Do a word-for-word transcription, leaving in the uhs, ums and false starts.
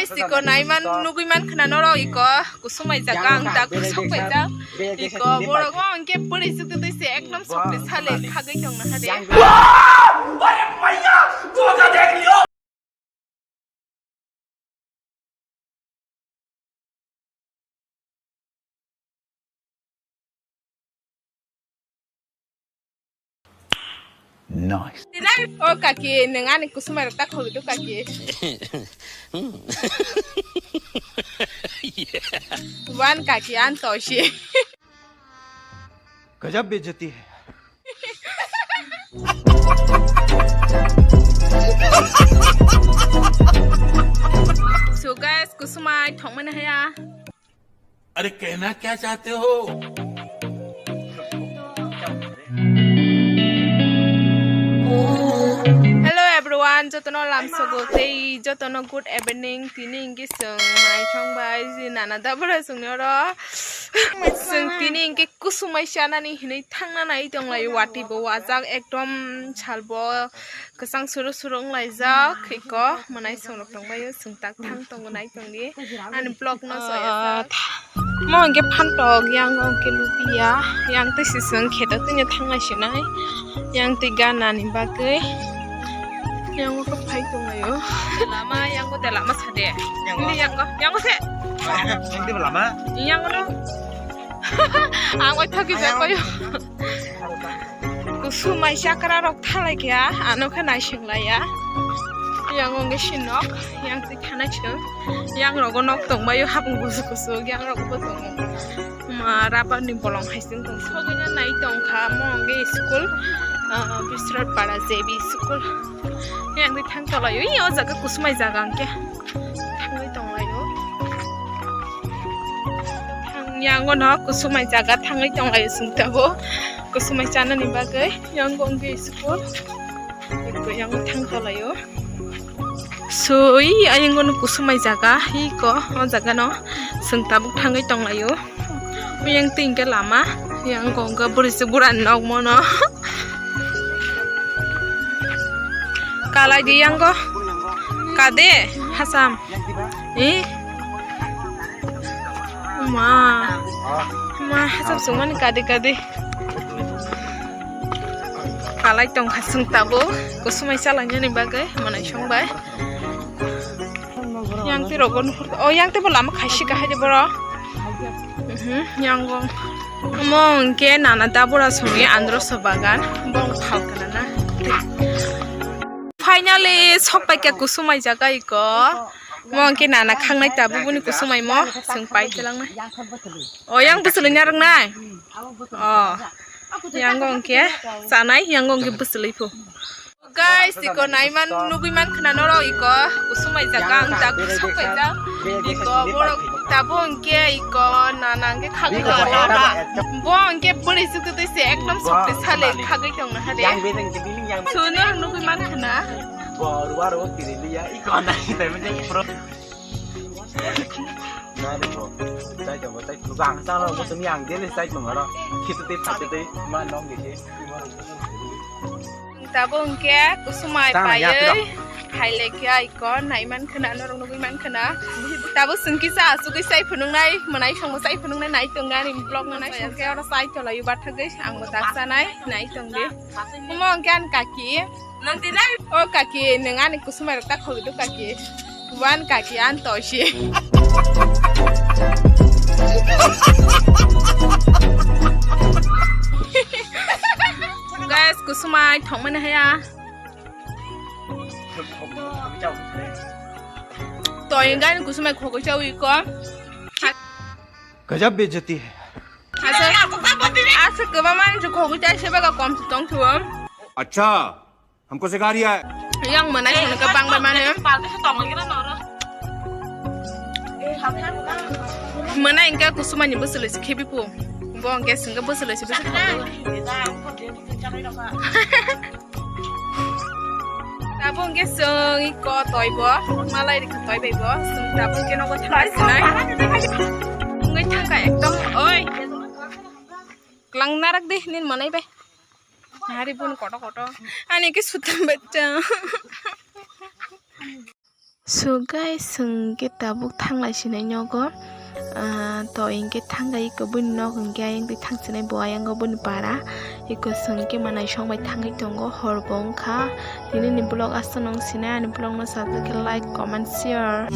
Siko naiman nugui man khna norok iko kusumai jaga ang tak sok paijak. Iko borok o hwnkhe bwrwi chukti twi se ekdom sok twi sale khagwi tongna hade. Nice. O kaki, nwng ani kusumai rok ta khogwi do kaki. Wan kaki, an toshi. गजब बेइज्जती है। So guys, kusumai thongmani haya. अरे कहना क्या चाहते हो? Hello everyone, jotono lamsogo tei jotono good evening. Tini hwnkhe chwng mai thong bai nana dabra chwngni oro. Chwng tini hwnkhe kusumai chanani hinwi thangna nai tonglaio, watwi bo wajak ekdom salbo. Kwchang suru suru wnglaijak, iko mwnai songrok tongbaio, chwng tak thang tongo nai tongdi. Ani vlog no soyasa. Mo hwnkhe phantok, yang hwnkhe lupiya, yang twi siswng kheto twino thangnai sinai, yang twi ganani bagwi, yang hwnkhe phai tonglaio. Lama, yang bo de lama sade. Yang bo. Ini yang bo, yang bo se. Yang bo lama. Yang bo. Ang oi thoki jak koyo. Kusumai chakra rok thalai kha, ano khe naising laiya. Yang wngwi si nok, yang twi thanai se. Yang rogo nok tongbaio, hapung kusu kusu, yang rogo bo tongo. Ma rubber ni bolong hai se wng tong. Sogwino nai tong kha, mo wngwi school, ah, Biswanath Para J B school. Yang twi thang tolaio, i o jaga kusumai jaga hwnkhe. Thangwi tonglaio. Thang-, yango no kusumai jaga thangwi tonglaio chwng tabuk. Kusumai chanani bagwi yango wngwi school. Eko yango thang tolaio. Sui ayang no kusumai jaga, iko o jaga no chwng tabuk thangwi tonglaio. Yang twi hwnkhe lama, yang hwnkhe bwrwi se bura nok mono. Kalai di yang go. Kade hasam. Eh? Ma. Ma hasam sumani kade kade. Kalai tong kha chwng tabuk. Kusumai chalainani bagwi mwnai song bai. Yang twi rogo nuhur. Oh, yang twi bo lama khaisi kahai de boro. Mhm, yang go. Omo hwnkhe nana dabura songni androso bagan. Bong thal kana na. Finally, sok paikha kusumai jaga iko. Omo hwnkhe nana khangnai tabuk boni kusumai mo. Chwng pai telangnai. Oh, yang bwswlwi narwknai. Oh. Yang go hwnkhe chanai, yang go hwnkhe bwswlwi phu. Guys, iko naiman nugui man khna norok iko kusumai jaga ang tak sok paijak. Iko borok tabuk hwnkhe iko nana hwnkhe khagwi tongo. Bo hwnkhe bwrwi chukti twi se ekdom sok twi sale khagwi tongna hade. Suno nugui man khna. Nari bo, chai tongo, chai tongo. Ang chalo, bo tumi ang dele chai tongo ro. Khitu tei phate tei ma nong ge. Tabuk hwnkhe kusumai paiwi hai lekha iko naiman khna, norok nugui man khna. Tabuk chwng kisa asugwi chai phunuknai, mwnai songbo chai phunuknai nai tongo ani vlog no nai songkhe oro chai tolaio bathagwi ang bo tak chanai nai tongdi. Omo hwnkhe ani kaki. Nang tinai. O kaki, nwng ani kusumai rok ta khogwi do kaki. Wan kaki, an toshi. Guys, kusumai thongmani haya. Toi gani kusumai khogwi chawi ko. गजब बेइज्जती है। Asa, asa kwbangma ni khogwi chai se baga kom tong thuo. अच्छा, हमको सिखा रिया है। Yang mwnai songno ka bang bai mane. Mwnai hwnkhe kusumani bwswlwi se khibi phu. Bo hwnkhe swngkhe bwswlwi se bwswlwi. Tabuk hwnkhe chwng iko toi bo, malai rikha toi bai bo. Chwng tabuk hwnkhe nogo thangna sinai. Wngwi thangkha ekdom, oi. Klang narak de, nin mwnai bai. Hari bun koto koto. Ani ke sutam bachcha. So guys, chwng khe tabuk thanglai sinai nogo. Ah, to hinkhe thangkha iko bini nok hinkhe ayang twi thangsinai bo ayang o bini para. Iko chwng khe manai song bai thangwi tongo, hor bo wngkha. Tini ni vlog aswk nung sinai, ani vlog no sajak khe like, comment, share.